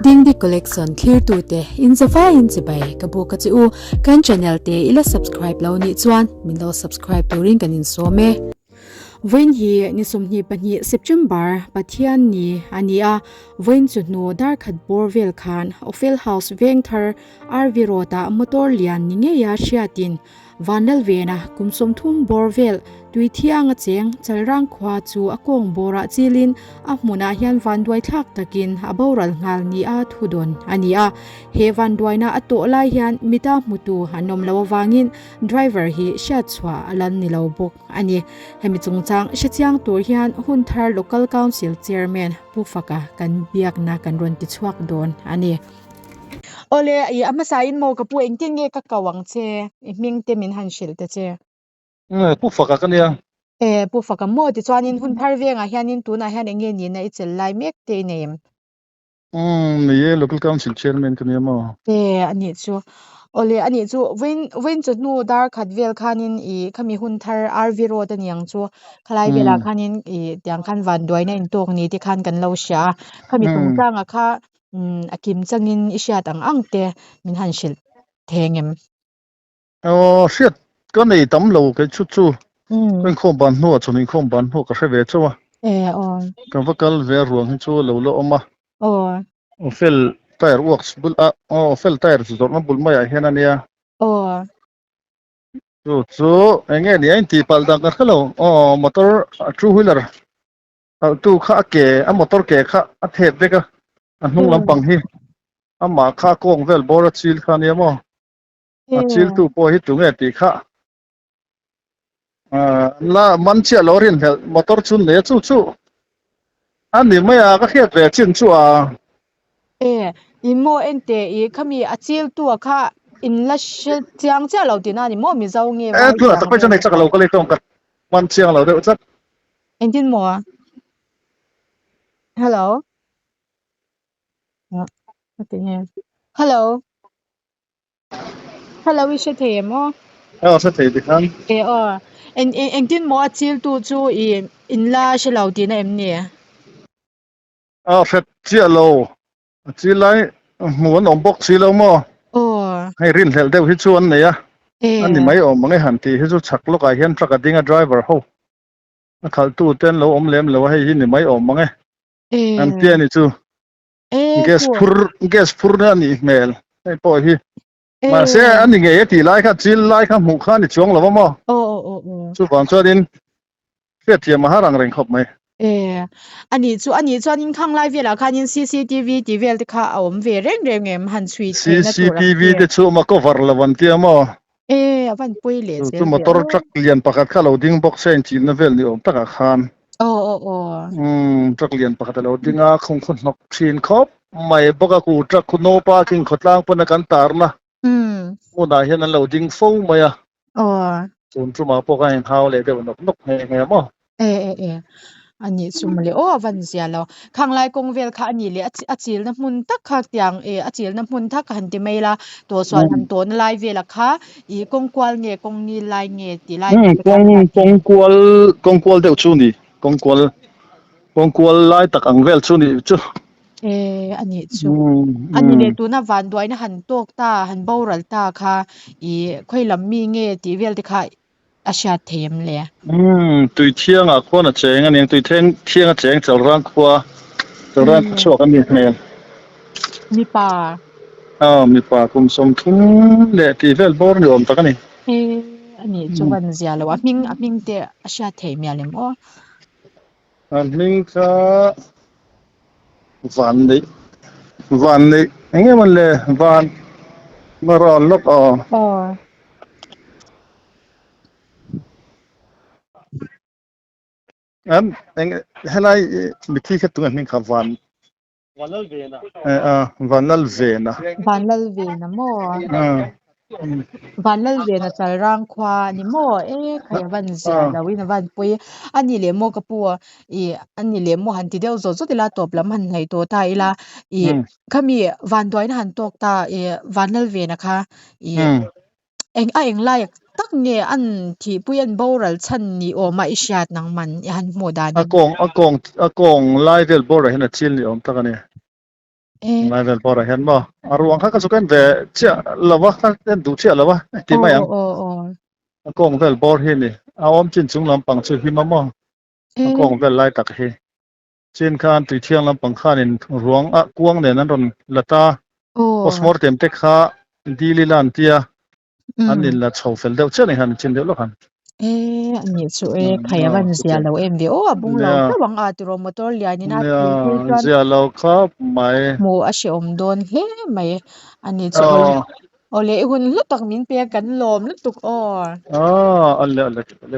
Dingdi Collection thlirtute in zavaiin chibai ka buk a che u. Kan channel te i la subscribe lo nih chuan min lo subscribe turin kan insawm e. Vawiin hi ni 22 September Pathian ni a ni a, vawiin chu hnu darkhat bawr vel khan Ophel House Vengthar RV Road ah motor lian ni ngeia hriatin Vanlalvena kum 30 bawr vel tui thianga cheng Chalrang khua chu a kawng bawrah chilin a hmunah hian vanduaithlak takin a boral nghal nia thu dawn a ni a. He vanduaina a tawh lai hian mita hmutu an awm loh avangin driver hi hriatchhuah a la ni lo bawk a ni. Hemi chungchang hrechiang tur hian Hunthar Local Council Chairman Pu Faka kan biakna kan rawn tichhuak dawn a ni. Awle, i a hmasa in maw ka pu engtin nge ka ko ang che? I hming te min han hrilh ta che. Pu Faka ka nia. E, Pu Faka maw tichuanin hun thar vengah hianin tunah hian eng nge nihna i chelh lai mek te i nei em? Umm, ni e, Local Council Chairman ka nia maw? E, a nih chu. Awle, a nih chu. Vawiin, vawiin chu hnu dar khat vel khanin i khami hun thar RV Road a ni ang chu. Khalai velah khanin i tiang khan vanduaina intawk ni te khan kan lo hria a. Khami chungchangah kha Umm a kim changin i hriat ang ang te min han hrilh theng em? Aw hriat ka nei tam lo kei chu chu ka inkhawm ban hnuah chhun inkhawm ban hnuah ka hre ve chauh a. E aw. Ka va kal ve a ruang hi chu a lo la awm a. Aw. Ofel tyre works bul a aw ofel tyre chu zawrhna bul maiah hian a nia. Aw. Chu chu eng nge ni a intihpalh dan ka hre lo aw motor two wheeler Khalhtu kha a ke, a motor ke kha a thep vek a, a hnung lampang hi amah kha a kawng vel bawr a chil kha ania maw? A chiltu pawh hi tunge tih kha la man chiah lo rinhlelh motor chu nei a chu chu a ni mai a ka hriat ve chin chu a. E, in maw enteh i khami a chiltu a kha in la hre chiang chiah lo tihna a ni maw Mizo nge vai tih ang vel te kha. Lo kal i tawng ka man chiang lo deuh tlat. Engtin maw? Hello. Hello. Hello i hre thei em aw? Aw hre thei tikhan. E aw. Eng engtin maw a chiltu chu i in la hre lo tihna em ni? Aw hre chiah lo. A chil lai hmu an awm bawk si lo maw? Aw. Hei rinhlelh deuh hi chu an nei a. E. A ni mai awm ang e han tih hi chu chhak lawkah hian truck a ding a driver ho a khalhtu te an lo awm lem lo a hei hi ni mai awm ang e. E. An tia ni chu. E Gas pu. phur gas phur na a nih hmel hei pawh hi. E. Mahse a ni ngei e tih lai kha chil lai kha hmuh kha a ni chuang lo a maw? Aw aw aw aw. Chuvang chuanin Hriatthiam a har ang reng khawp mai. E, a nih chu, a nih chuan in khang lai velah khanin cctv tih vel te kha a awm ve reng reng em? Han chhui theihna tur ang Cctv che. te chu awm a cover lo an tia maw? E, a van pawi leh Chu zel chu ve motor aw. truck lian pakhat kha lo ding bawk se a inchilna vel ni awm takah khan. Aw aw aw. Umm, truck lian pakhat a lo ding a, khung khaw hnawk thin khawp mai bawk a, ku truck khu no parking khawtlang pawn a kan tarna hmunah hian an lo ding fo mai a. Aw. Tun tumah pawh khan inhau leh deuh nawk nawk nghe nghe maw? E e e. A nih chu mawle aw a van zia lo. Khang lai kawng vel kha a nih leh a chilna hmun tak kha tiang e a chilna hmun tak han ti mai la tawhsual han tawhna lai vela kha i kawng kual nge kawng ngil lai nge tih lai vel te kha kawng kawng kual kawng kual deuh chu ni kawng kual kawng kual lai tak ang vel chu ni chu. E, a nih chu. A ni leh tuna vanduaina han tawk ta, han boral ta kha i khawi lam mi nge tih vel te kha a hriat thei em le? Umm, tui thiangah khuan a cheng a niang, tui thiang a cheng Chalrang khua, Chalrang khua chhuak a ni hmel. Mipa. Aw, mipa kum 30 leh tih vel bawr ni awm tak a ni. E, a nih chu van zia lo, a hming a hming te a hriat thei mial em aw? A hming kha van neih van neih eng nge mawn le van marawn lawk aw. Aw. An eng helai mithi kha tunge hming kha van Vanlalvena. Vanlalvena maw? Vanlalvena Chalrang khua a ni maw? E khai a van zia lo in a van pawi a ni leh maw ka pu i a ni leh maw han ti deuh zawt zawt ila tawp lam han hnaih tawh ta ila i khami vanduaina han tawk ta i Vanlalvena kha i Eng a eng lai tak nge an thihpui an boral chhan ni awm a i hriat nang man i han hmuh dan A in. kawng a kawng a kawng lai vel bawrah hian a chil ni awm tak a ni. Lai vel bawrah hian maw a ruang kha ka chu ka en ve chiah lo va, ka en duh chiah lo va tih mai ang. A kawng vel bawr hi a ni. A awm chin chung lampang chu him a maw? A kawng vel lai tak hi. Chin khan tui thiang lampang khanin ruang a kuang nen an rawn la ta. Postmortem te kha dil ila an tia. An in la chho fel deuh chiah a ni khan chin deuh lawk han. E ani chu e khai a van zia lo em ve aw a bung lo hlauh ang a tiraw motor lian in a tih phei chuan zia lo khawp mai hmuh a hrehawm dawn hle mai ani chu awle awle i hun hlu tak min pe a kan lawm lutuk aw aw ale ale ale.